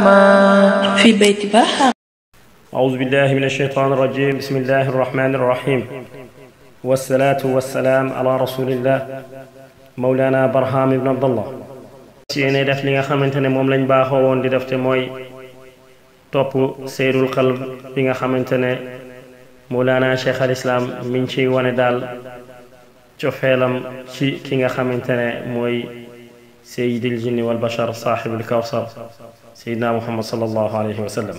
برهاما في بيت برهام. أعوذ بالله من الشيطان الرجيم. بسم الله الرحمن الرحيم، والصلاة والسلام على رسول الله مولانا برهام بن عبد الله. سيني def li nga xamantene mom lañ baaxo won di def te moy top seydul qalb bi nga xamantene مولانا شيخ الإسلام من شي wane dal ciofelam ci ki nga xamantene moy سيد الجن والبشر صاحب الكوثر سيدنا محمد صلى الله عليه وسلم.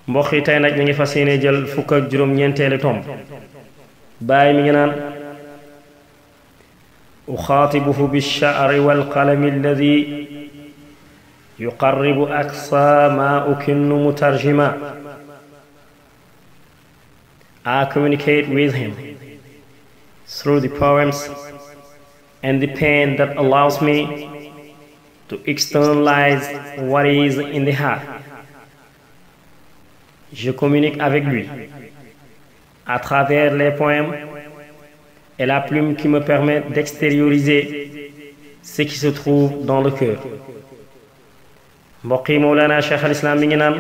mbokk yi tey nag ñu ngi fas yéene jël fukk ak juróom ñeenteeli tomb. baay mi ngi naan uxaatibuhu bish-sha'ri wal-qalami alladhi yuqarribu aqsa ma ukinnu mutarjima. I communicate with him through the poems and the pen that allows me to externalize what is in the heart. Je communique avec lui à travers les poèmes et la plume qui me permet d'extérioriser ce qui se trouve dans le cœur. mbokk yi Mawlana Cheikh al Islam mi ngi naan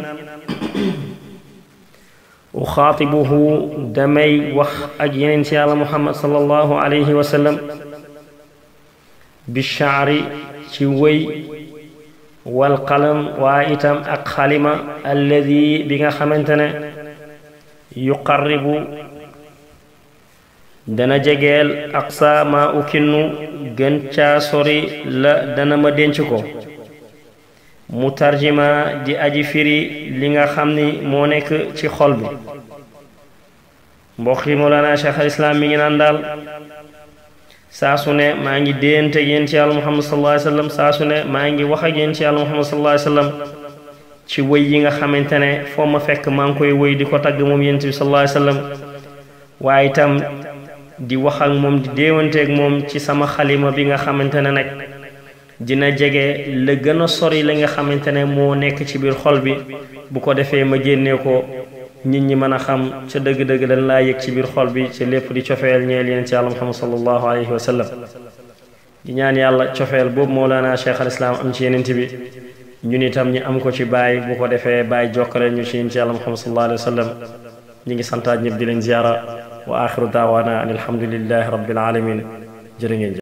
uxaatibuhu damay wax ak yeneen ci yàlla Muhammad sallallahu alayhi wa sallam bish-sha'ri ci wëy wal qalam waa itam ak xalima alladi bi nga xamante ne yuqarribu dana jegeel aqsa ma ukinnu gën caa sori la dana ma denc ko mutarjima di aji firi li nga xam ni moo nekk ci xol bi. mbokk yi Mawlana Cheikh al Islam mi ngi naan daal saa su ne maa ngi déente yéen ci yàlla Muhammad sallallahu alayhi wa sallam saa su ne maa ngi wax ak yéen ci yàlla Muhammad sallallahu alayhi wa sallam ci wëy yi nga xamante ne foo ma fekk maa ngi koy wëy di ko tagg moom yéen bi sallallahu alayhi wa sallam waaye itam di wax ak moom di déewanteeg moom ci sama xalima bi nga xamante ne nag dina jege la gën a sori la nga xamante ne moo nekk ci biir xol bi bu ko defee ma génnee ko nit ñi mën a xam ca dëgg-dëgg dañ laa yëg ci biir xol bi ca lépp di cofeel ñeel yéen ci yàlla Muhammad sallallahu alayhi wa sallam. di ñaan yàlla cofeel boobu Mawlana Cheikh al Islam am ci yenent bi ñun itam ñi am ko ci baay bu ko defee baay jokkale ñu ci yéen ci yàlla Muhammad sallallahu alayhi wa sallam. ñi ngi santaat ñëpp di leen ziyaara wa axiru daawaana an alhamdulillahi rabbil alamin. jërë ngeen jëf.